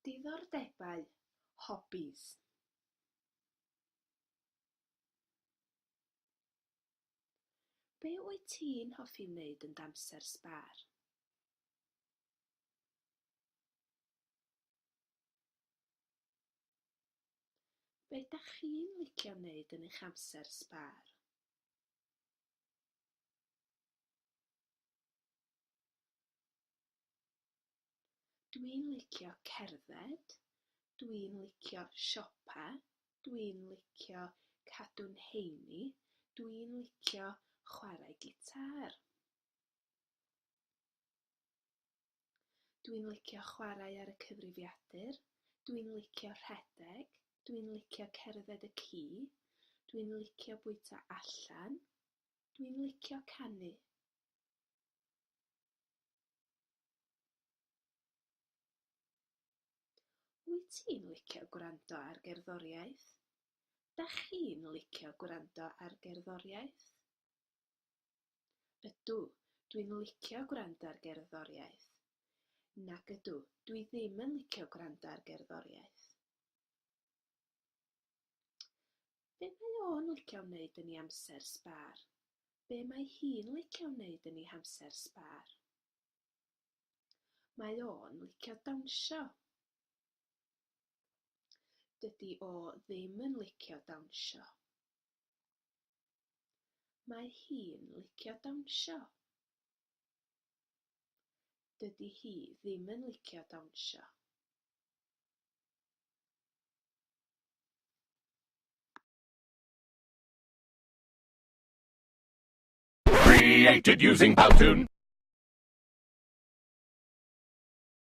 Diddordebau, hobbies. Be wyt ti'n hoffi wneud yn dy amser sbâr? Be dach chi'n licio wneud yn eich amser sbâr? Dwi'n licio cerdded, dwi'n licio siopa, dwi'n licio cadw'n heini, dwi'n licio chwarae gitâr. Dwi'n licio chwarae ar y cyfrifiadur, dwi'n licio rhedeg, dwi'n licio cerdded y ci, dwi'n licio bwyta allan, dwi'n licio canu. Wyt ti'n licio gwrando ar gerddoriaeth? Dach chi'n licio gwrando ar gerddoriaeth? Ydw, dwi'n licio gwrando ar gerddoriaeth. Nag ydw, dwi ddim yn licio gwrando ar gerddoriaeth. Be mae o'n licio wneud yn ei amser sbâr? Be mae hi'n licio wneud yn ei hamser sbâr? Mae o'n licio dawnsio. Dydy o ddim yn licio dawnsio. Mae hi'n licio dawnsio. Dydy hi ddim yn licio dawnsio. Created using Powtoon.